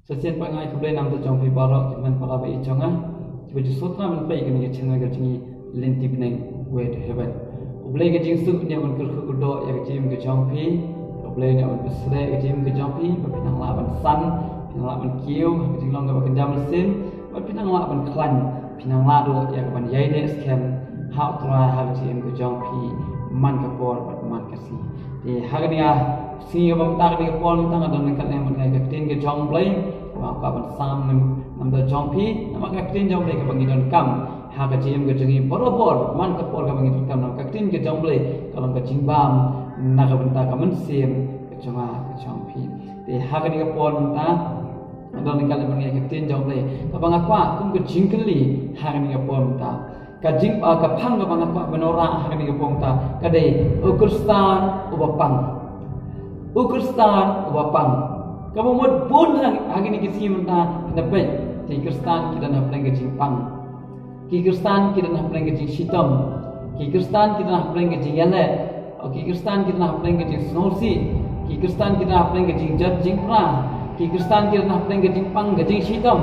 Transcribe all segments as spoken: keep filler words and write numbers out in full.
Sa sien pat nga ai khublei na bynta jong phi baroh ki hynmen para ba ïeit jong nga kiba ju sngewthuh ban peit ïa kane ka channel ka jong ngi Lynti Bneng, Way to Heaven. U Blei ka jingsuk un ïa ban kyrkhu kyrdoh ïa ka jingim ka jong phi. U Blei un ïa ban pynshlur ïa ka jingim ka jong phi ba phin nang lah ban san, phin nang lah ban kiew ha ka jinglong kaba kynja mynsiem, ba phin nang lah ban khlaiñ, phin nang lah ruh ïa ka ban ïaineh skhem ha U Trai ha ka jingim ka jong phi man ka por bad man ka sngi. Te ha kane ka sngi kaba mynta, kane ka por mynta, nga don ryngkat lem bad nga ïa ka ktien ka jong U Blei kaba nga kwah ban sam na bynta jong phi. Namar ka ktien jong U Blei kaba ngi donkam ha ka jingim ka jong ngi barabor, man ka por kaba ngi donkam. Namar ka ktien ka jong U Blei ka long ka jingbam na ka bynta ka mynsiem ka jong nga ka jong phi. Te ha kane ka por mynta nga don ryngkat lem bad nga ïa ka ktien jong U Blei kaba nga kwah kum ka jingkylli ha kane ka por mynta. Ka jing, ah, ka phang kaba nga kwah ban wanrah ha kane ka por mynta ka dei u Khristan uba pang. U Khristan uba pang. Kaba mut bun ha, ha kine ki sngi mynta phin da peit, ki Khristan ki don hapdeng ka jingpang. Ki Khristan ki don hapdeng ka jingshitom. Ki Khristan ki don hapdeng ka jingïaleh. O, ki Khristan ki don hapdeng ka jingsngewsih. Ki Khristan ki don hapdeng ka jingjot jingpra. Ki Khristan ki don hapdeng ka jingpang ka jingshitom.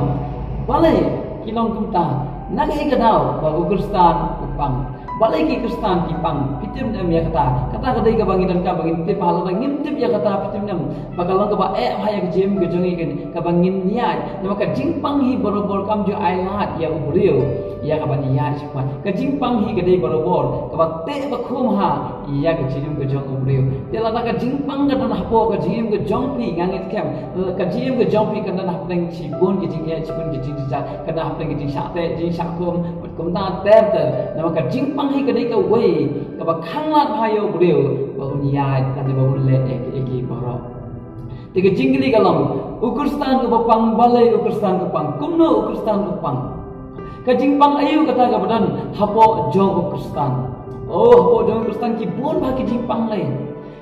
Balei ki long kumta? Na kaei ka daw ba u Khristan u pang? Balei ki Khristan ki pang? Phi tip ne em ïa kata? Kata ka dei kaba ngi donkam ba ngin tip. Halor ba ngim tip ïa kata, phi tip ne em ba ka long kaba eh bha ïa ka jingim ka jong ngi, kaba ngin ïaid. Namar ka jingpang hi barabor kam ju ai lad ïa u briew ïa kaban ïaid shakhmat. Ka jingpang hi ka dei barabor kaba teh ba khum ha ïa ka jingim ka jong u briew. Te lada ka jingpang ka don hapoh ka jingim ka jong phi, nga ngeit skhem ka jingim ka jong phi kan don hapdeng shibun ki jingeh, shibun ki jingjynjar, kan don hapdeng ki jingshah teh, jingshah khum, bad kumta ter ter. Namar ka jingpang hi ka dei kawei kaba khanglad bha ïa u briew ba un ïaid lane ba un leh ïa ki, ïa ki baroh. Te ka jingkylli ka long, u Khristan uba pang, balei u Khristan u pang? Kumno u Khristan u pang? Ka jingpang aïu kata kaba don hapoh jong u Khristan? O, hapoh jong u Khristan ki bun bha ki jingpang lei.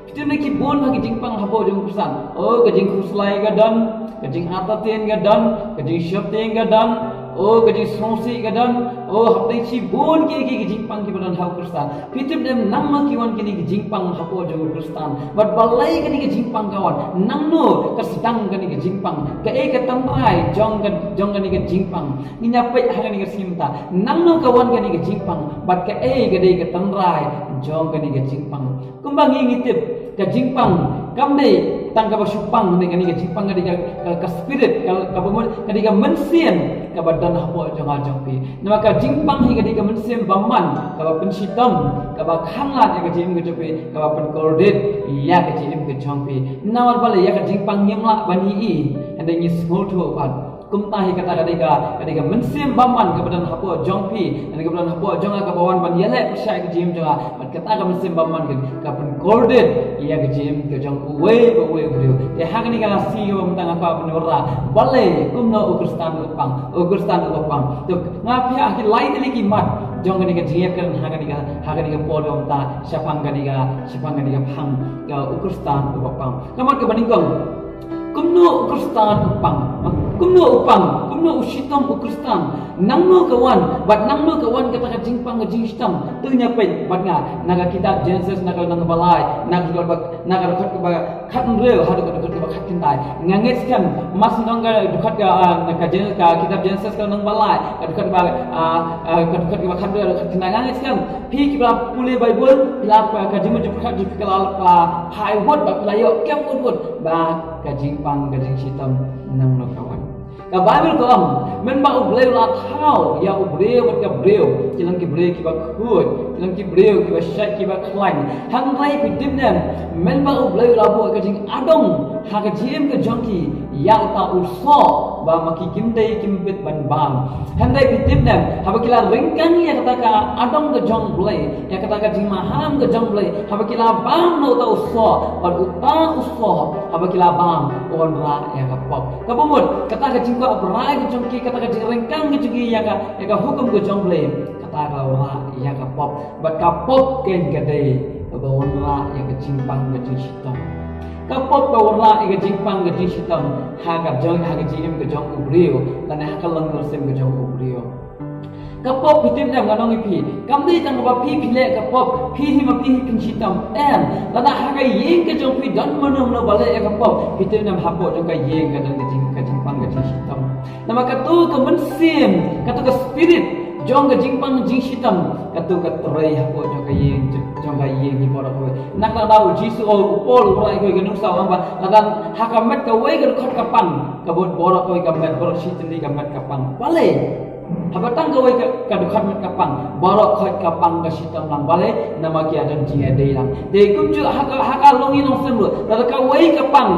Phi tip ne, ki bun bha ki jingpang hapoh jong u Khristan. O, ka jingkhuslai ka don, ka jingartatien ka don, ka jingsheptieng ka don, o, ka jingsngewsih ka don, o, hapdeng shibun ki, ki, ki jingpang kiba don ha u Khristan. Phi tip ne em nangno ki wan kine ki jingpang hapoh jong u Khristan? Bad balei kane ka jingpang ka wan? Nangno ka sdang kane ka jingpang? Kaei ka tynrai jong ka, jong kane ka jingpang? Ngin ïa peit ha kane ka sngi mynta. Nangno ka wan kane ka jingpang? Bad kaei ka dei ka tynrai jong kane ka jingpang? Kumba ngi, ngi tip, ka jingpang kam dei tang kaba shu pang, hynrei kane ka jingpang ka dei ka, ka, ka spirit, ka, kaba mut, ka dei ka mynsiem kaba don hapoh jong nga jong phi. Namar ka jingpang hi ka dei ka mynsiem bymman kaba pynshitom, kaba khanglad ïa ka jingim ka jong phi, kaba pynkordit ïa ka jingim ka jong phi. Namar balei? Ïa ka jingpang ngim lah ban ïohi, hynrei ngi sngewthuh pat. Kumta hi kata ka dei ka, ka dei ka mynsiem bymman kaba don hapoh jong phi, hynrei kaba don hapoh jong nga, kaba wan ban ïaleh pyrshah ïa ka jingim jong nga. Bad kata ka mynsiem bymman ka, ka pynkordit ïa ka jingim ka jong uwei pa uwei u briew. Te ha kane ka sngi kaba mynta nga kwah ban wanrah balei, kumno u Khristan u pang, u Khristan u pang. To, nga pynïaid ha ki lai tylli ki mat jong kane ka jingïakren ha kane ka, ha kane ka por kaba mynta shaphang kane ka, shaphang kane ka phang, ka u Khristan uba pang. Ka mat kaba nyngkong, kumno u Khristan u pang? Kumno u pang? Kumno u shitom u Khristan? Nangno ka wan? Bad nangno ka wan kata ka jingpang ka jingshitom? To ngin ïa peit bad nga na ka kitab Genesis, na ka lynnong ba lai, na ka dkhot ba, na ka dkhot ba khathynriew haduh ka dkhot ba khatkhyndai. Nga ngeit skhem, ma sngewthuh ka dkhot ka, ah, ka Gen-, ka kitab Genesis ka lynnong ba lai, ka dkhot ba, ah, ah, ka dkhot ba khathynriew haduh khatkhyndai. Nga ngeit skhem phi kiba la pule Baibl, phi la, ka jingmut jingpyrkhat jong phi ka la, la phai wut, bad phi la ïoh kem wut wut ba ka jingpang ka jingshitom nangno ka wan. Ka Baibl ka ong, mynba U Blei u la thaw ïa u briew bad ka briew, ki long ki briew kiba khuid, ki long ki briew kiba shait kiba khlaiñ. Hynrei phi tip ne em, mynba U Blei u la buh ka jingadong ha ka jingim ka jong ki ïa uta u soh, ba ma ki kim dei kim bit ban bam. Hynrei phi tip ne em, haba ki la ryngkang ïa kata ka adong ka jong U Blei, ïa kata ka jingmaham ka jong U Blei, haba ki la bam na uta u soh, bad uta u soh haba ki la bam u wanrah ïa ka pop. Kaba mut, kata ka jingkwah brai ka jong ki, kata ka jingryngkang ka jong ki ïa ka, ïa ka hukum ka jong U Blei, kata ka wanrah ïa ka pop. Bad ka pop keiñ ka dei kaba wanrah ïa ka jingpang ka jingshitom. Ka pop ka wanrah ïa ka jingpang ka jingshitom ha ka jong, ha ka jingim ka jong u briew, lane ha ka longryngkhuh ka jong u briew. Ka pop, phi tip ne em, nga ong ïa phi, kam dei tang ba phi, phi leh ka pop, phi hi ma phi hi pynshitom. Em, lada ha ka ïing ka jong phi don mano mano ba leh ïa ka pop, phi tip ne em, hapoh jong ka ïing ka don ka jing, ka jingpang ka Namar katu ka mynsiem, katu ka spirit jong ka jingpang jingshitom, katu ka trei hapoh jong ka ïing, jong ka ïing hi baroh kawei. Na kata ka daw u Jisu, u Paul u rai kawei ka nuksa u ong ba lada ha ka met kawei ka dkhot ka pang, ka bud baroh kawei ka met, baroh shi tylli ka met ka pang. Balei? Haba tang kawei ka, ka dkhot met ka pang, baroh khoit ka pang ka shitom lang. Balei? Namar ki ïadon jingïadei lang. Te kumjuh ha ka, ha ka longïing longsem ruh, lada kawei ka pang,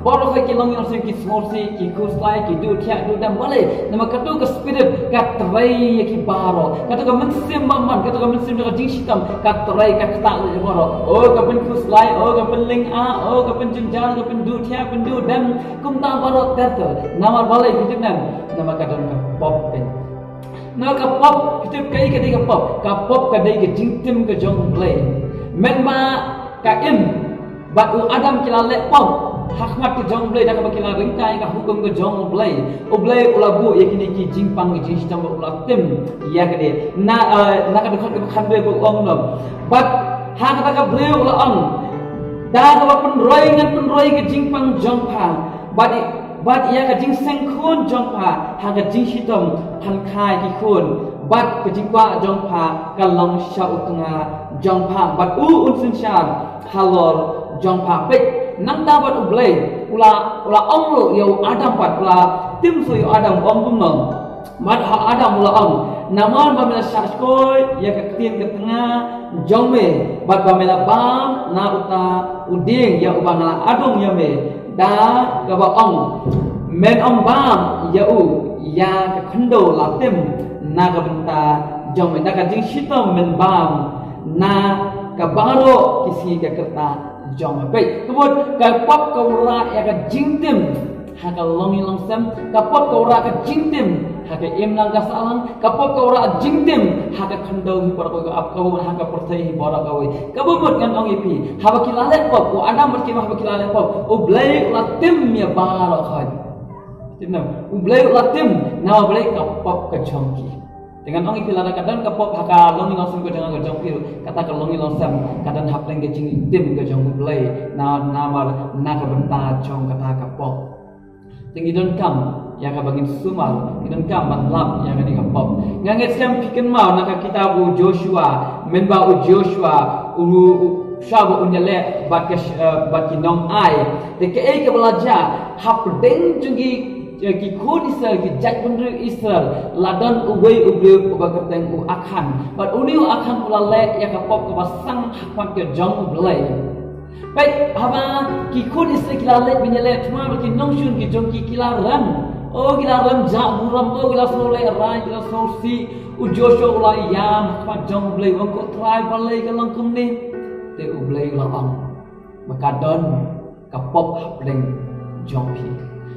baroh khoit ki longïing longsem ki sngewsih, ki khuslai, ki duh thiah duh dem. Balei? Namar katu ka spirit ka trei ïa ki baroh. Katu ka mynsiem bymman, katu ka mynsiem jong ka jingshitom ka trei, ka ktah ïa baroh. O ka pynkhuslai, o ka pynlyngngoh, o ka pynjynjar, ka pynduh thiah pynduh dem. Kumta baroh ter ter. Namar balei phi tip ne em? Namar ka don ka pop pyn. Namar ka pop, phi tip kaei ka dei ka pop? Ka pop ka dei ka jingtim ka jong U Blei. Mynba ka Im bad u Adam ki la leh pop ha khmat ka jong U Blei, da kaba ki la ryngkai ka hukum ka jong U Blei, U Blei u la buh ïa kine ki jingpang ki jingshitom bad u la tim ïa kine. Na, eh, na ka dkhot kaba khatwei ba u ong noh. Bad ha kata ka briew u la ong, da kaba pynroi ngan pynroi ka jingpang jong pha, bad i, bad ïa ka jingseng khun jong pha ha ka jingshitom phan kha ïa ki khun, bad ka jingkwah jong pha ka long sha u tnga jong pha, bad u un synshar halor jong pha. Peit, nangta bad U Blei u la, u la ong ruh ïa u Adam, bad u la tim shuh ïa u Adam, u ong kumno? Bad ha Adam u la ong, namar ba me la shah shkor ïa ka ktien ka tnga jong me, bad ba me la bam na uta u dieng ïa uba nga la adong ïa me, da kaba ong, men ym bam ïa u, ïa ka khyndew la tim na ka bynta jong me, da ka jingshitom men bam na ka baroh ki sngi ka rta jong me. Peit, ka mut ka pop ka wanrah ïa ka jingtim ha ka longïing longsem, ka pop ka wanrah ka jingtim ha ka imlang ka sahlang, ka pop ka wanrah jingtim ha ka khyndew hi baroh kawei, ap ka bun ha ka pyrthei hi baroh kawei. Kaba mut ngan ong ïa phi, haba ki la leh pop, u Adam bad ki Im haba ki la leh pop, U Blei u la tim ïa baroh khoit. Tim ne em? U Blei u la tim, namar balei? Ka pop ka jong ki. Te ngan ong ïa phi, lada ka don ka pop ha ka longïing longsem ka jong nga ka jong phi ruh, kata ka longïing longsem ka don hapdeng ka jingtim ka jong U Blei, na, namar na ka bynta jong kata ka pop. Te ngi donkam ïa kaba ngin sumar, ngi donkam ban lap ïa kane ka pop. Nga ngeit skhem phi kynmaw na ka kitab u Joshua, mynba u Joshua u, u, shuwa ba un ïaleh bad ka sh-, eh, bad ki nong Ai. Te kaei kaba la jia? Hapdeng jong ki, eh, ki khun Israel, ki jaitbynriew Israel, la don uwei u briew uba kyrteng u Akhan. Bad une u Akhan u la leh ïa ka pop kaba sang ha khmat ka jong U Blei. Peit, haba ki khun Israel ki la leit ban ïaleh thma bad ki nongshun ki jong ki, ki la rem. O, ki la rem jah burom, o, ki la sngewlehrain, ki la sngewsih. U Joshua u la ïam ha khmat jong U Blei, u ong, ko Trai, balei ka long kumne? Te U Blei u la ong ba ka don ka pop hapdeng jong phi.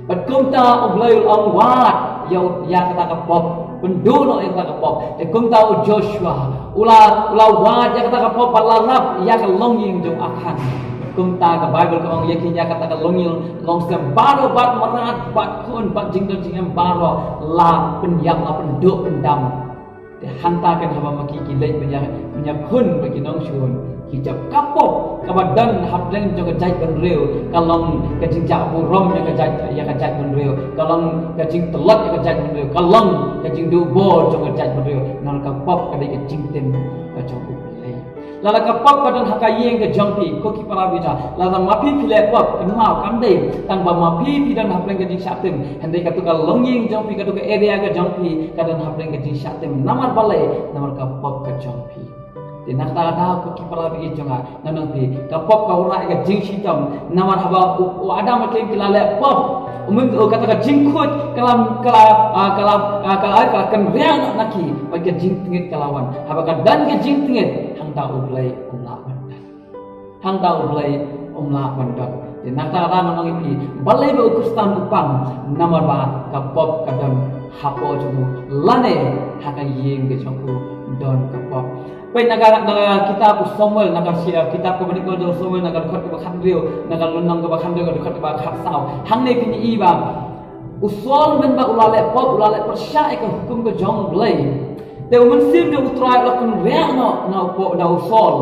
Bad kumta U Blei u la ong, wad ïa, ïa kata ka pop, pynduh noh ïa kata ka pop. Te kumta u Joshua u la, u la wad ïa kata ka pop bad la lap ïa ka longïing jong u Akhan. Kumta ka Baibl ka ong, ïa kine, ïa kata ka longïing longsem baroh, bad mrad bad khun bad jingdon jingem baroh la pynïap, la pynduh pyndam. Te hangta kan haba ma ki ki leit ban ïa, ban ïakhun bad ki nongshun, ki jop ka pop kaba don hapdeng jong ka jaitbynriew ka long ka jingjah burom ïa ka jait, ïa ka jaitbynriew, ka long ka jingtlot ïa ka jaitbynriew, ka long ka jingduh bor jong ka jaitbynriew. Namar ka pop ka dei ka jingtim ka jong U Blei. Lada ka pop ka don ha ka ïing ka jong phi, ko ki para bangeit, lada ma phi phi leh pop, kynmaw, kam dei tang ba ma phi phi don hapdeng ka jingshah tim, hynrei katu ka longïing jong phi, katu ka area ka jong phi ka don hapdeng ka jingshah tim. Namar balei? Namar ka pop ka jong phi. Te na kata ka daw, ko ki para bangeit jong nga, ngan ong ïa phi, ka pop ka wanrah ïa ka jingshitom. Namar haba u, u Adam bad ki Im ki la leh pop, u myn, u kata ka jingkhuid ka la, ka la, ah, ka la, ah, ka la, ka la kynriah noh na ki, bad ka jingtngit ka la wan. Haba ka don ka jingtngit, hangta U Blei um lah ban don. Hangta U Blei um lah ban don. Te na kata ka daw ngan ong ïa phi, balei ba u Khristan u pang? Namar ba ka pop ka don hapoh jong u, lane ha ka ïing ka jong u don ka pop. Peit na ka, na ka kitab u Samuel, na ka shi-, kitab kaba nyngkong jong u Samuel, na ka dkhot kaba khathynriew, na ka lynnong kaba khathynriew, ka dkhot kaba khatsaw. Hangne phin ïohi ba u Saul mynba u la leh pop, u la leh pyrshah ïa ka hukum ka jong U Blei, te u Mynsiem jong U Trai u la kynriah noh na u pop, na u Saul.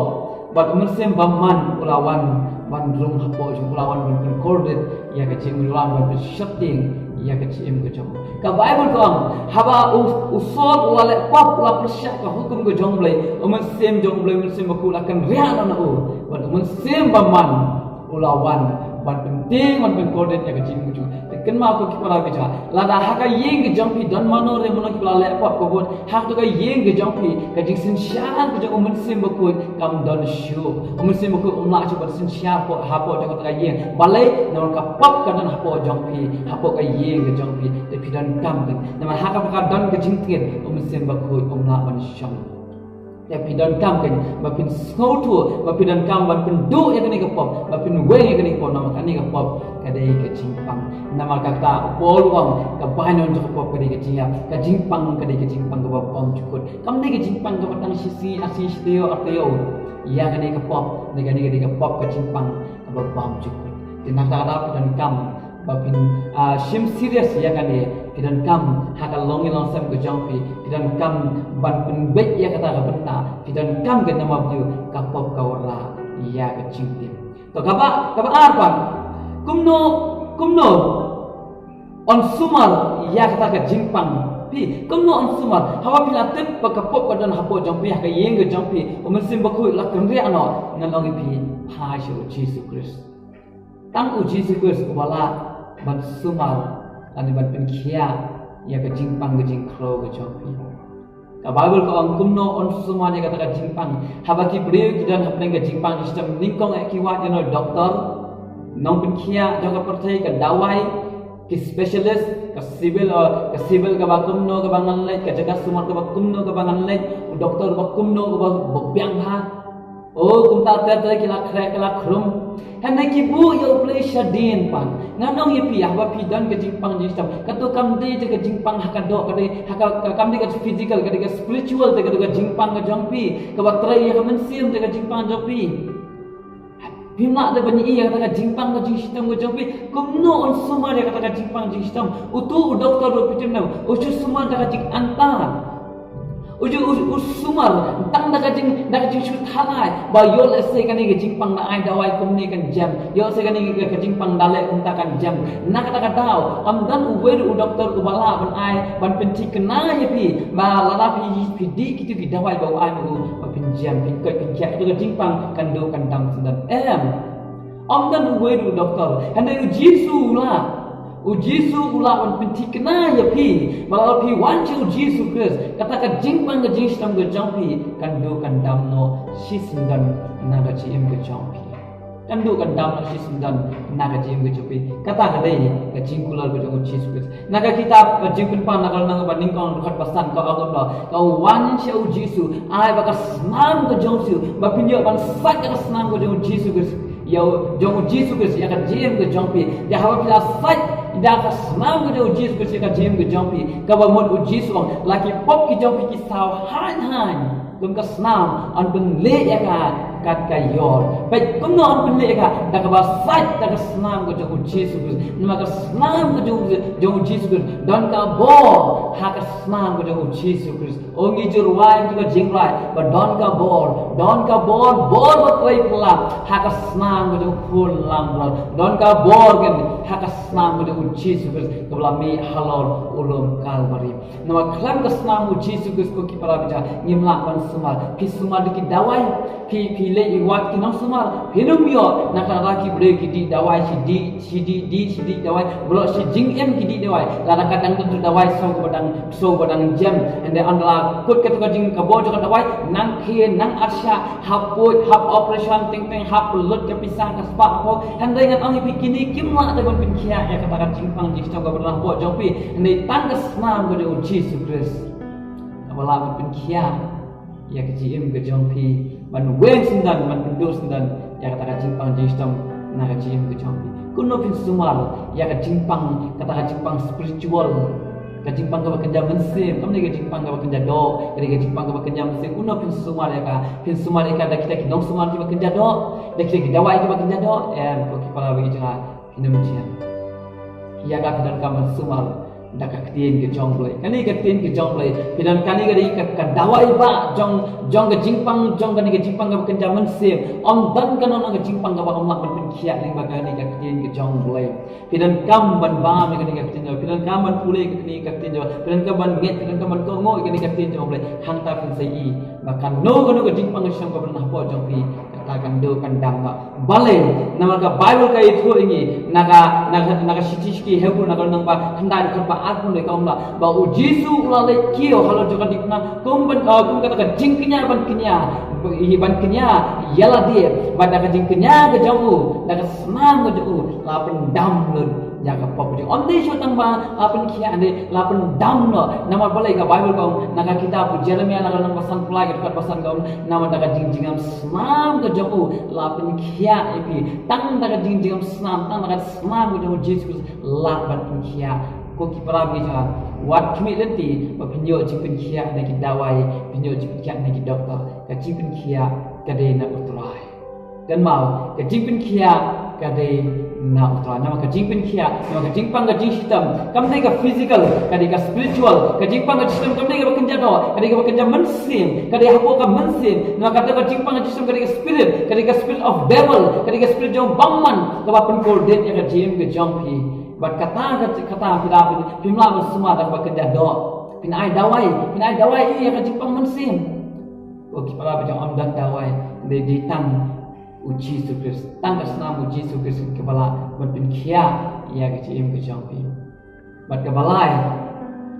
Bad u Mynsiem bymman u la wan ban rung hapoh jong u, u la wan ban pynkordit ïa ka jingim, u la wan ban pynsheptieng ïa ka jingim ka jong u. Ka Baibl ka ong, haba u, u Saul u la leh pop, u la pyrshah ka hukum ka jong u Blei, u Mynsiem jong u Blei, u Mynsiem Bakhuid u la kynriah noh na u, bad u Mynsiem Bymman u la wan ban pyntieng, ban pynkordit ïa ka jingim ka jong u. Te kynmaw ko ki para bangeit, lada ha ka ïing ka jong phi don mano re mano ki ba la leh pop, ka bud ha ka ïing ka jong phi, ka jingsynshar ka jong u Mynsiem Bakhuid kam don shuh. U Mynsiem Bakhuid um lah shuh ban synshar hapoh, hapoh jong kata ka ïing. Balei? Namar ka pop ka don hapoh jong phi, hapoh ka ïing ka jong phi. Te phi donkam kein, namar ha kaba ka don ka jingtieng, u Mynsiem Bakhuid um lah ban shong. Te phi donkam kein ba phin sngewthuh, ba phi donkam ban pynduh ïa kane ka pop, ba phin weng ïa kane ka pop, namar kane ka pop ka dei ka jingpang. Namar kata u Paul u ong, ka bainong jong ka pop ka dei ka jingïap, ka jingpang ka dei ka jingpang kaba bymjukut. Kam dei ka jingpang kaba tang shi sngi, ar sngi, shi taïew, ar taïew. Ïa kane ka pop, ne kane ka dei ka pop ka jingpang kaba bymjukut. Te na kata ka daw phi donkam ba phin, ah, shim serious ïa kane, phi donkam ha ka longïing longsem ka jong phi, phi donkam ban pynbeit ïa kata ka bynta, phi donkam kein namar ba ka pop ka wanrah ïa ka jingtim. To kaba, kaba ar pat, kumno, kumno yn sumar ïa kata ka jingpang. Phi, kumno yn sumar? Haba phi la tip ba ka pop ka don hapoh jong phi, ha ka ïing ka jong phi, u Mynsiem Bakhuid u la kynriah noh, ngan ong ïa phi, phai sha u Jisu Khrist. Tang u Jisu Khrist uba lah ban sumar lane ban pynkhiah ïa ka jingpang ka jingkhrew ka jong phi. Ka Baibl ka ong kumno yn sumar ïa kata ka jingpang. Haba ki briew ki don hapdeng ka jingpang, ki shem nyngkong eh ki wad ïa u doktor, nongpynkhiah jong ka pyrthei, ka dawai, ki specialist, ka civil, eh, ka civil kaba kumno kaba ngan leit, ka jaka sumar kaba kumno kaba ngan leit, u doktor ba kumno uba, uba biang bha. O, kumta ter ter ki la khreh ki la khrum. Hynrei ki buh ïa u Blei shadien pat. Ngan ong ïa phi, haba phi don ka jingpang jingshitom, kato kam dei te ka jingpang ha ka doh, ka dei ha ka, ka, kam dei ka physical, ka dei ka spiritual, te kato ka jingpang ka jong phi. Kaba trei ïa ka mynsiem te ka jingpang jong phi. Phim lah te ban ïohi ïa kata ka jingpang ka jingshitom ka jong phi. Kumno yn sumar ïa kata ka jingpang jingshitom? Uto u doktor ruh, phi tip ne, u shu sumar da ka jingangtan. U ju, u, u sumar tang da ka jing, da ka jingshu tharai ba ïoh lehse kane ka jingpang nga ai dawai kumne kan jem, ïoh lehse kane ka, ka jingpang da leh kumta kan jem. Na kata ka daw ym don uwei ruh u doktor uba lah ban ai, ban pynthikna ïa phi ba lada phi, phi dih kito ki dawai ba u ai ma u, ba phin jem, phin koit, phin khiah, kito ka jingpang kan duh kan dam syndon. Em. Ym don uwei ruh u doktor. Hynrei u Jisu u lah. U Jisu u lah ban pynthikna ïa phi ba lada phi wan sha u Jisu Khrist, kata ka jingpang ka jingshitom ka jong phi kan duh kan dam noh shisyndon na ka jingim ka jong phi. Kan duh kan dam noh shisyndon na ka jingim ka jong phi. Kata ka dei ka jingkular ka jong u Jisu Khrist. Na ka kitab ka Jingpynpaw na ka lynnong ba nyngkong, dkhot ba san, ka ong kumno? Ka wan sha u Jisu, ai ba ka snam ka jong u Jisu, ba phin ïoh ban sait da ka snam ka jong u Jisu Khrist. Ïa u, jong u Jisu Khrist ïa ka jingim ka jong phi. Te haba phi la sait da ka snam ka jong u Jisu Khrist ïa ka jingim ka jong phi, kaba mut u Jisu u ong, la ki pop ki jong phi ki saw haiñ haiñ. Kum ka snam yn pynleh ïa ka kat ka ïor. Peit kumno yn pynleh ïa ka, da kaba sait da ka snam ka jong u Jisu Khrist. Namar ka snam ka jong, jong u Jisu Khrist, don ka bor ha ka snam ka jong u Jisu Khrist. O ngi ju rwai ka jingrwai ba don ka bor, don ka bor, bor ba trei pla ha ka snam ka jong u Khun langbrot. Don ka bor kein ha ka snam ka jong u Jisu Khrist kaba la mih halor u lum Kalbari. Namar khlem ka snam u Jisu Khrist, ko ki para bangeit, ngim lah ban sumar. Phi sumar da ki dawai, phi, phi leit wad ki nongsumar, phin ym ïoh. Na ka daw ki briew ki dih dawai, shi dih, shi dih, dih, shi dih dawai, bad shi jingim ki dih dawai. Lada ka dang don tu dawai, shuh ba dang, shuh ba dang jem. Hynrei ynda la kut kato ka jing, ka bor jong ka dawai, nang khie, nang arshah, hap poi, hap operation, teng teng, hap lut ka pisa, ka spah, ko. Hynrei ngan ong ïa phi, kine kim lah te ban pynkhiah ïa kata ka jingpang jingshitom kaba don hapoh jong phi. Hynrei tang ka snam ka jong u Jisu Khrist kaba lah ban pynkhiah ïa ka jingim ka jong phi, ban weng syndon, ban pynduh syndon ïa kata ka jingpang jingshitom na ka jingim ka jong phi. Kumno phin sumar ïa ka jingpang, kata ka jingpang spiritual, ka jingpang kaba kynja mynsiem, kam dei ka jingpang kaba kynja doh, ka dei ka jingpang kaba kynja mynsiem. Kumno phin sumar ïa ka? Phin sumar ïa ka da kita ki nongsumar kiba kynja doh, da kita ki dawai kiba kynja doh? Em, ko ki para bangeit jong nga, phin ym jem. Ïa ka phi donkam ban sumar Da ka ktien ka jong U Blei. Kane ka ktien ka jong U Blei. Phi don kane ka dei ka, ka dawai ba jong, jong ka jingpang, jong kane ka jingpang kaba kynja mynsiem. Ym don kano kano ka jingpang kaba ym lah ban pynkhiah lyngba kane ka ktien ka jong U Blei. Phi donkam ban bam ïa kane ka ktien jong U Blei. Phi donkam ban pule ïa kane ka ktien jong U Blei. Phi donkam ban ngeit, phi donkam ban kohnguh ïa kane ka ktien jong U Blei. Hangta phin sa ïohi ba kano kano ka jingpang ka shisha kaba don hapoh jong phi, kata kan duh kan dam noh. Balei? Namar ka Baibl ka ïathuh ïa ngi na ka, na ka, na ka shithi, shithi Hebru na ka lynnong ba khyndai dkhot ba arphew ka ong ba, ba U Jisu u la leit kiew halor jong ka diengphna kum ban, uh, kum kata ka jingkñia ban kñia, ban kñia ïa lade, bad da ka jingkñia ka jong u, da ka snam ka jong u, la pyndam lut ïa ka pop jong u. Ym dei shuh tang ba la pynkhiah, hynrei la pyndam noh. Namar balei? Ka Baibl ka ong na ka kitab u Jeremiah na ka lynnong ba sanphew lai ka dkhot ba san ka ong, namar da ka jingjngem snam ka jong u la pynkhiah ïa phi. Tang da ka jingjngem snam, tang da ka snam ka jong U Jisu Khrist lah ban pynkhiah. Ko ki para bangeit, wat khmih lynti ba phin ïoh jingpynkhiah na ki dawai, phin ïoh jingpynkhiah na ki doktor. Ka jingpynkhiah ka dei na U Trai. Kynmaw, ka jingpynkhiah ka dei na U Trai. Namar ka jingpynkhiah, namar ka jingpang ka jingshitom, kam dei ka physical, ka dei ka spiritual. Ka jingpang ka jingshitom kam dei kaba kynja doh, ka dei kaba kynja mynsiem, ka dei hapoh ka mynsiem. Namar kata ka jingpang ka jingshitom ka dei ka spirit, ka dei ka spirit of devil, ka dei ka spirit jong u bymman, kaba pynkordit ïa ka jingim ka jong phi. Bad kata, kata, kata phi la pyn, phim lah ban sumar da kaba kynja doh. Phin ai dawai, phin ai dawai ïa ka jingpang mynsiem. Ko ki para bangeit, ym don dawai, dei, dei tang U Jisu Khrist, tang ka snam U Jisu Khrist kaba lah ban pynkhiah ïa ka jingim ka jong phi. Bad kaba lai,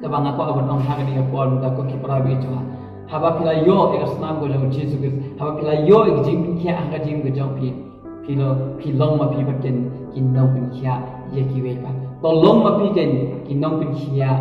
kaba nga kwah ban ong ha kane ka por mynta, ko ki para bangeit, haba phi la ïoh ïa ka snam ka jong U Jisu Khrist, haba phi la ïoh ïa ka jingpynkhiah ha ka jingim ka jong phi, phi long, phi long ma phi bad kin, ki nongpynkhiah ïa kiwei pat. To long ma phi kin, ki nongpynkhiah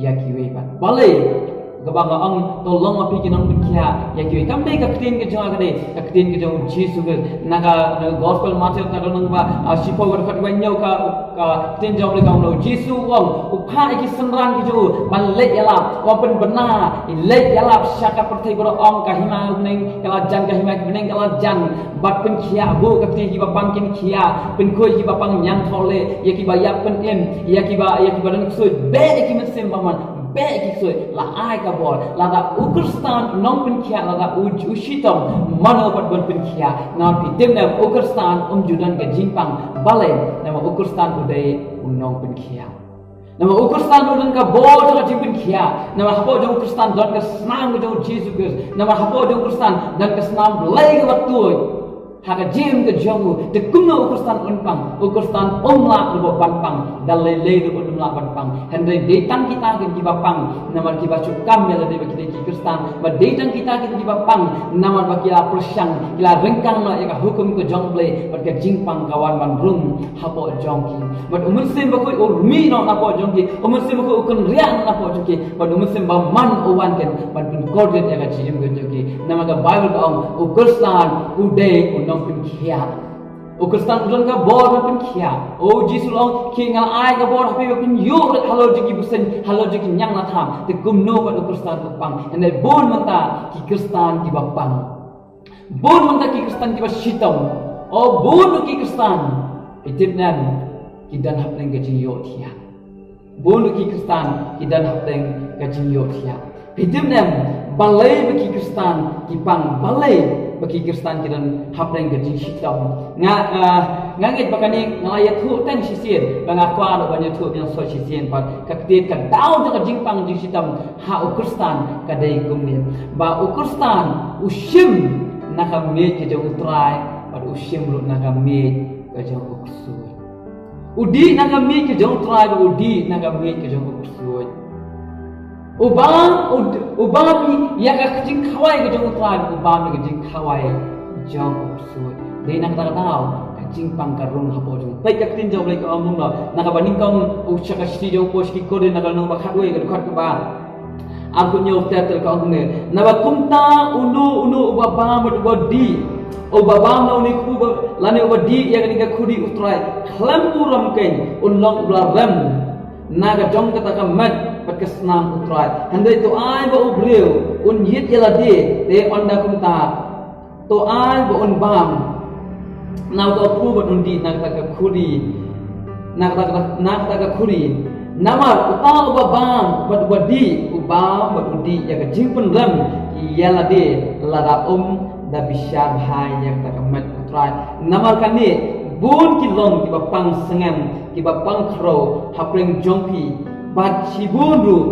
ïa kiwei pat. Balei? Kaba nga ong to long ma phi ki nongpynkhiah ïa kiwei, kam dei ka ktien ka jong nga, ka dei ka ktien ka jong U Jisu Khrist. Na ka, na ka Gospel Matthew na ka lynnong ba, ah, shiphew ka dkhot ba hynñiew, ka, ka ktien jong U Blei ka ong, U Jisu u ong, u phah ïa ki synran ki jong u ban leit ïalap, u ong pynbna, leit ïalap sha ka pyrthei baroh, ong, ka hima ka bneng ka la jan, ka hima ka bneng ka la jan. Bad pynkhiah, buh ka kti ïa kiba pang kin khiah, pynkhuid ïa kiba pang ñiangthohlieh, ïa kiba ïap pynim, ïa kiba, ïa kiba don ksuid, beh ïa ki mynsiem bymman, beh ïa ki ksuid, la ai ka bor. Lada u Khristan u nongpynkhiah, lada u, u shitom, mano pat ban pynkhiah? Namar phi tip ne em, u Khristan um ju don ka jingpang. Balei? Namar u Khristan u dei u nongpynkhiah. Namar u Khristan u don ka bor jong ka jingpynkhiah. Namar hapoh jong u Khristan don ka snam ka jong U Jisu Khrist. Namar hapoh jong u Khristan don ka snam Blei kaba tuid ha ka jingim ka jong u. Te kumno u Khristan un pang? U Khristan um lah ruh ban pang. Da lei lei ruh um lah ban pang. Hynrei dei tang kita kin kiba pang, namar kiba shu kam ïa lade ba ki dei ki Khristan. Bad dei tang kita kin kiba pang, namar ba ki la pyrshang, ki la ryngkang noh ïa ka hukum ka jong U Blei, bad ka jingpang ka wan ban rung hapoh jong ki. Bad U Mynsiem Bakhuid u rmie noh napoh jong ki, U Mynsiem Bakhuid u kynriah noh napoh jong ki, bad U Mynsiem Bymman u wan kin ban pynkordit ïa ka jingim ka jong ki. Namar ka Baibl ka ong, u Khristan u dei u nongpynkhiah. U Khristan u don ka bor ban pynkhiah. U Jisu u ong, khie nga la ai ka bor ha phi ba phin ïuh rit halor jong ki bseiñ, halor jong ki ñiang la tham. Te kumno pat u Khristan u pang? Hynrei bun mynta ki Khristan kiba pang. Bun mynta ki Khristan kiba shitom. O bun ki Khristan, phi tip ne em, ki don hapdeng ka jingïohthiah. Bun ki Khristan ki don hapdeng ka jingïohthiah. Phi tip ne em balei ba ki Khristan ki pang, balei ba ki Khristan ki don hapdeng ka jingshitom? Nga, ah, nga ngeit ba kane nga la ïathuh tang shisien, ba nga kwah ruh ban ïathuh biang shuh shisien pat. Ka ktien ka daw jong ka jingpang jingshitom ha u Khristan ka dei kumne, ba u Khristan u shim na ka miej ka jong u Trai, bad u shim ruh na ka miej ka jong u ksuid. U dih na ka miej ka jong u Trai, bad u dih na ka miej ka jong u ksuid. U bam, u, u bam ïa ka jingkhawai ka jong u Trai, bad u bam ïa ka jingkhawai jong u ksuid. Dei na kata ka daw ka jingpang ka rung hapoh jong u. Peit ka ktien jong u Blei ka ong kumno, na kaba nyngkong, u sha ka shithi jong u Paul sha ki Korinth na ka lynnong ba khatwei ka dkhot kaba arphew hynñiew, ter ter ka ong kumne. Naba kumta uno uno uba bam bad uba dih, uba bam na une u kpu ba, lane uba dih ïa kane ka khuri u Trai khlem burom keiñ, un long uba la rem na ka jong kata ka met bad ka snam u Trai. Hynrei to ai ba u briew un ïit ïa lade, te ynda kumta to ai ba un bam na uta u kpu bad un dih na kata ka khuri, na kata ka, na kata ka khuri Namar uta uba bam bad uba dih, u bam bad u dih ïa ka jingpynrem ïa lade lada um da bishar bha ïa kata ka met u Trai. Namar kane bun ki long kiba pang sngem, kiba pang khrew hapdeng jong phi, bad shibun ruh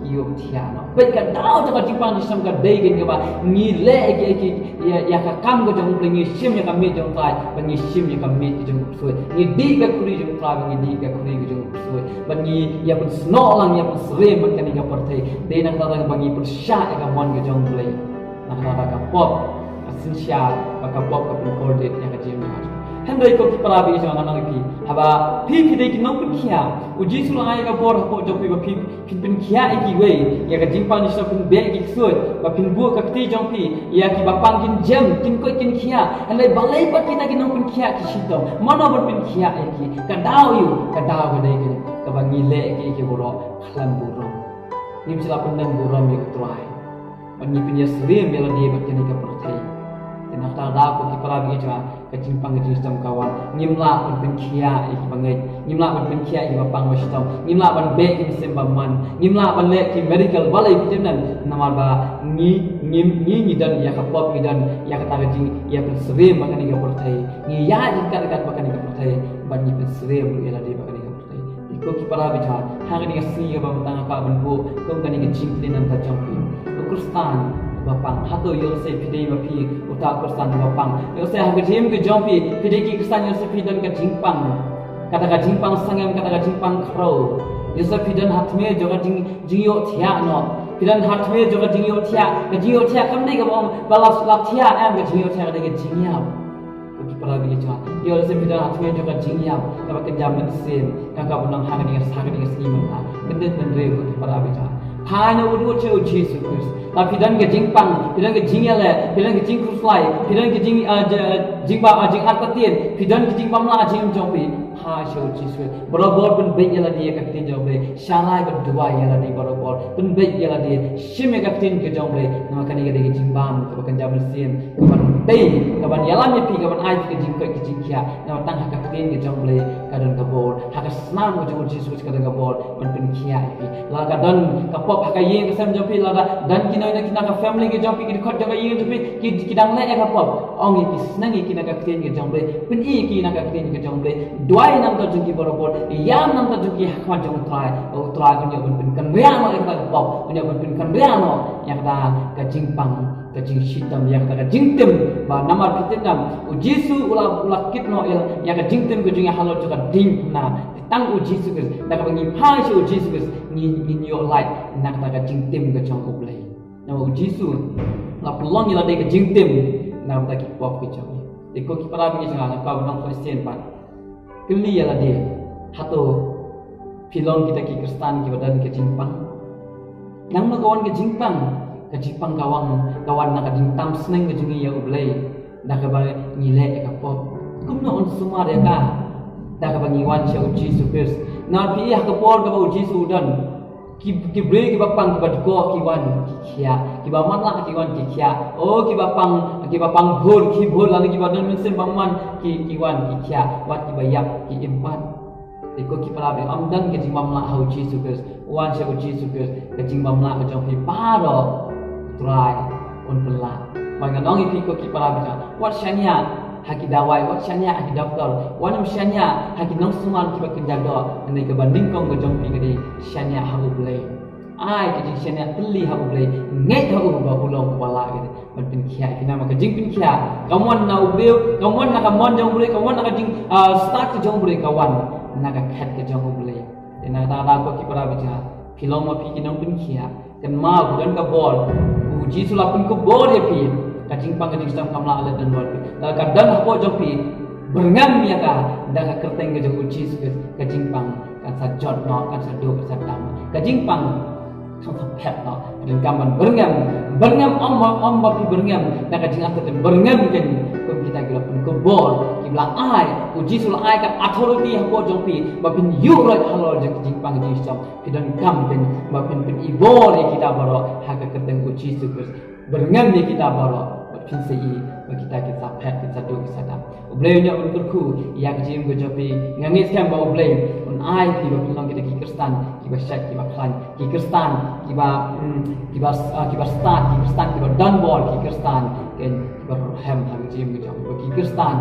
ki ïohthiah noh. Peit ka daw jong ka jingpang jingsngewbha ka dei kaba ngi leh ïa ki, ïa ki, ïa, ïa ka kam ka jong U Blei, ngi shim ïa ka miej jong U Trai bad ngi shim ïa ka miej ka jong u ksuid. Ngi dih ka khuri jong U Trai bad ngi dih ka khuri ka jong u ksuid. Bad ngi ïa pynsnoh lang, ïa pynsyriem bad kane ka pyrthei. Dei na kata ka daw ba ngi pyrshah ïa ka mon ka jong U Blei. Na kata ka daw ka pop ka synshar bad ka pop ka pynkordit ïa ka jingmut. Hynrei ko ki para bangeit jong nga, nga ong ïa phi, haba phi phi dei ki nongpynkhiah, U Jisu u la ai ka bor hapoh jong phi ba phi phin pynkhiah ïa kiwei, ïa ka jingpang jingsngewbha phin beh ïa ki ksuid, ba phin buh ka kti jong phi ïa kiba pang kin jem, kin koit kin khiah. Hynrei balei pat kita ki nongpynkhiah ki shitom? Mano ban pynkhiah ïa ki? Ka daw aïu? Ka daw ka dei kane, kaba ngi leh ïa ki, ïa ki baroh khlem burom. Ngim shym la pyndem burom ïa U Trai. Bad ngi pynïasyriem ïa lade bad kane ka pyrthei. Te na kata ka daw ko ki para bangeit jong nga, ka jingpang ka jingshitom ka wan. Ngim lah ban pynkhiah ïa ki bangeit. Ngim lah ban pynkhiah ïa ki bapang bashitom. Ngim lah ban beh ïa ki mynsiem bymman. Ngim lah ban leh ki miracle. Balei phi tip ne em? Namar ba ngi, ngi, ngi, ngi don ïa ka pop, ngi don ïa kata ka jing, ïa pynsyriem bad kane ka pyrthei. Ngi ïaid ryngkat ryngkat bad kane ka pyrthei. Bad ngi pynsyriem ruh ïa lade bad kane ka pyrthei. Te ko ki para bangeit jong nga, ha kane ka sngi kaba mynta nga kwah ban buh kum kane ka jingkylli na ka bynta jong phi. U Khristan uba pang, hato ïoh lehse phi dei ma phi uta u Khristan uba pang? Ïoh lehse ha ka jingim ka jong phi, phi dei ki Khristan, ïoh lehse phi don ka jingpang, kata ka jingpang sngem, kata ka jingpang khrew. Ïoh lehse phi don ha tmier jong ka jing, jingïohthiah noh. Phi don ha tmier jong ka jingïohthiah. Ka jingïohthiah kam dei kaba ong ba la, la thiah, em, ka jingïohthiah ka dei ka jingïap. Ko ki para bangeit jong nga, ïoh lehse phi don ha tmier jong ka jingïap kaba kynja mynsiem, kaba nyngkong ha kane ka, ha kane ka sngi mynta. Kyndit bynriew ko ki para bangeit jong nga. Phai noh wut wut sha U Jisu Khrist. Lada phi don ka jingpang, phi don ka jingïaleh, phi don ka jingkhuslai, phi don ka jing, ah, j-, ah, jingba, ah, jingartatien, phi don ka jingbymlah ha jingim jong phi. Phai sha U Jisu Khrist. Barabor pynbeit ïa lade ïa ka ktien jong U Blei. Sharai bad duwai ïa lade barabor. Pynbeit ïa lade, shim ïa ka ktien ka jong U Blei. Namar kane ka dei ka jingbam kaba kynja mynsiem, kaban tei, kaban ïalam ïa phi, kaban ai phi ka jingkoit ka jingkhiah. Namar tang ha ka ktien ka jong U Blei ka don ka bor. Ha ka snam ka jong U Jisu ka don ka bor ban pynkhiah ïa phi. Lada ka don ka pop ha ka ïing ka sem jong phi, lada don kino kino na ka family ka jong phi, ki dkhot jong ka ïing jong phi ki, ki dang leh ïa ka pop, ong ïa ki, sneng ïa ki na ka ktien ka jong U Blei, pyni ïa ki na ka ktien ka jong U Blei. Duwai na ka bynta jong ki barabor, ïam na ka bynta jong ki ha khmat jong U Trai. U Trai un ïoh ban pynkynriah noh ïa kata ka pop, un ïoh ban pynkynriah noh ïa kata ka jingpang, ka jingshitom, ïa kata ka jingtim. Ba namar phi tip ne em, U Jisu u la, u la kit noh ïa, ïa ka jingtim ka jong ngi halor jong ka diengphna. Tang U Jisu Khrist, da kaba ngi phai sha U Jisu Khrist, ngi, ngin ïoh lait na kata ka jingtim ka jong U Blei. Namar U Jisu u la pynlong ïa lade ka jingtim na ka bynta ki pop ki jong ngi. Te ko ki para bangeit jong nga, nga kwah ban ong shisien pat. Kylli ïa lade, hato phi long kita ki Khristan kiba don ka jingpang? Nangno ka wan ka jingpang? Ka jingpang ka wan, ka wan na ka jingtam sneng ka jong ngi ïa U Blei, da kaba ngi leh ïa ka pop. Kumno un sumar ïa ka? Da kaba ngi wan sha U Jisu Khrist. Namar phi i ha ka por kaba U Jisu u don, ki, ki briew kiba pang, kiba dkoh ki wan ki khiah, kiba manlah ki wan ki khiah. O, kiba pang, kiba pang bhur ki bhur, lane kiba don mynsiem bymman ki, ki wan ki khiah, wat kiba ïap ki im pat. Te ko ki para bangeit, ym don ka jingbymlah ha U Jisu Khrist. Wan sha U Jisu Khrist, ka jingbymlah ka jong phi baroh U Trai un pynlah. Bad ngan ong ïa phi ko ki para bangeit, wat shaniah ha ki dawai, wat shaniah ha ki doktor, wat ym shaniah ha ki nongsumar kiba kynja doh. Hynrei kaba nyngkong ka jong phi ka dei shaniah ha U Blei. Ai ka jingshaniah, kylli ha U Blei, ngeit ha u ba u long uba lah ïa phi ban pynkhiah ïa phi. Namar ka jingpynkhiah kam wan na u briew, kam wan na ka mon jong u briew, kam wan na ka jing, ah, stad ka jong u briew, ka wan na ka khet ka jong U Blei. Te na kata ka daw ko ki para bangeit, phi long ma phi ki nongpynkhiah. Kynmaw, phi don ka bor. U Jisu u la pynkup bor ïa phi. Ka jingpang ka jingshitom kam lah leh don bor phi. Lada ka don hapoh jong phi, byrngem ïa ka da ka kyrteng ka jong U Jisu Khrist, ka jingpang kan sa jot noh, kan sa duh, kan sa tam. Ka jingpang kan sa phet noh. Ka donkam ban byrngem, byrngem, ym ba, ym ba phi byrngem da ka jingartatien, byrngem kein kum kita kiba la pynkup bor, kiba la ai, U Jisu u la ai ka authority hapoh jong phi ba phin ïuh roit halor jong ka jingpang jingshitom. Phi donkam kein ba phin pyni bor ïa kita baroh ha ka kyrteng U Jisu Khrist. Byrngem ïa kita baroh bad phin sa ïohi Kita ki sa phet, ki sa duk, ki sa dap. U Blei un ïoh ban kyrkhu ïa ka jingim ka jong phi. Nga ngeit skhem ba U Blei un ai phi ba phin long kita ki Khristan kiba shait, kiba khlaiñ, ki Khristan kiba, mm, kiba, ah, kiba stad, ki Khristan kiba don bor, ki Khristan kiba rhem ha ka jingim ka jong phi, ki Khristan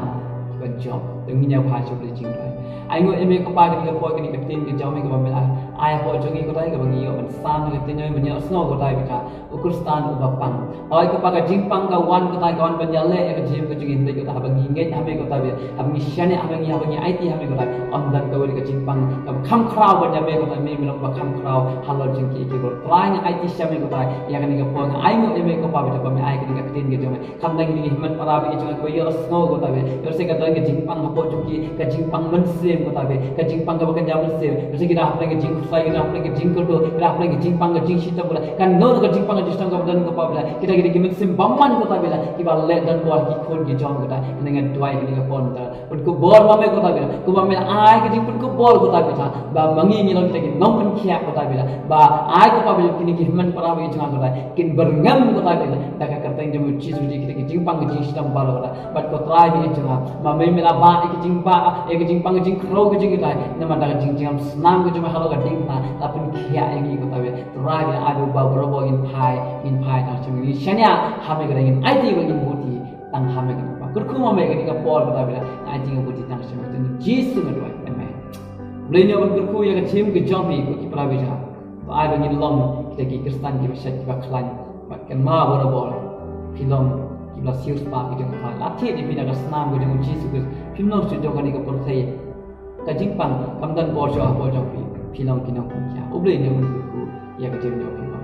kiba jop. Te ngin ïa bha sha U Blei jingduwai. Ai nguh ïa me ko Pa kane ka por, kane ka ktien ka jong me kaba me la ai hapoh jong ngi ko Tai, kaba ngi ïoh ban sam ha ka ktien jong me, ban ïohsngew ko Tai, bad ka u Khristan uba pang. Hooid ko Pa, ka jingpang ka wan ko Tai, ka wan ban ïaleh ïa ka jingim ka jong ngi, hynrei ko Tai, haba ngi ngeit ha me ko Tai, haba ngi shaniah ha me, haba ngi aiti ha me ko Tai, ym don kawei ka jingpang kaba kham khraw ban ïa me ko Tai. Me me long ba kham khraw halor jong kiei kiei baroh. Trai, nga aiti sha me ko Tai ïa kane ka por, nga ai nguh ïa me ko Pa, bad ba me ai kane ka ktien ka jong me. Khamtam kine ki hynmen para baieit jong nga kiba ïohsngew ko Trai, ïoh shisha ka don ka jingpang hapoh jong ki, ka jingpang mynsiem ko Trai, ka jingpang kaba kynja mynsiem. Ïoh shisha ki da hapdeng ka jingkhuslai, ki da hapdeng ka jingkyrduh, ki da hapdeng ka jingpang ka jingshitom ko Trai. Kano ka jingpang ka jingshitom kaba don ko Pa Blei, kita ki dei ki mynsiem bymman ko Trai, kiba leh don bor ha ki khun ki jong ko Trai. Kane nga duwai kane ka por Trai, pynkupbor ma me ko Trai, kumba me ai ka jingpynkupbor ko Trai, ba ma ngi ngi long kita ki nongpynkhiah ko Trai, ba ai ko Pa Blei kine ki hynmen para baieit jong nga ko Trai kin byrngem ko Trai, da ka kyrteng jong U Jisu Khrist, kita ki jingpang ki jingshitom baroh ko Trai. Bad ko Trai baieit jong nga, ma me me la bah ïa ki jingbah, ïa ki jingpang ki jingkhrew ki jong ngi Trai, namar da ka jingjngem snam ka jong me halor ka diengphna la pynkhiah ïa ngi ko Trai. Trai baieit, ai ba barabor ngin phai, ngin phai tang sha me, ngin shaniah ha me ko Trai, ngin aiti bad ngin buti tang ha me ko Trai. Kyrkhu ma me kane ka por ko Trai, nga aiti nga buti tang sha me, ha ka kyrteng U Jisu nga duwai. Amen. Blei un ïoh ban kyrkhu ïa ka jingim ka jong phi ko ki para baieit jong nga. To ai ba ngin long kita ki Khristan kiba shait, kiba khlaiñ. Bad kynmaw barabor, phi long kiba la siew spah ka jong U Trai. La thied ïa phi na ka snam ka jong U Jisu Khrist. Phim long shuh jong kane ka pyrthei. Ka jingpang kam don bor shuh hapoh jong phi. Phi long ki nongpynkhiah. U Blei un ïoh ban kyrkhu ïa ka jingim jong phi.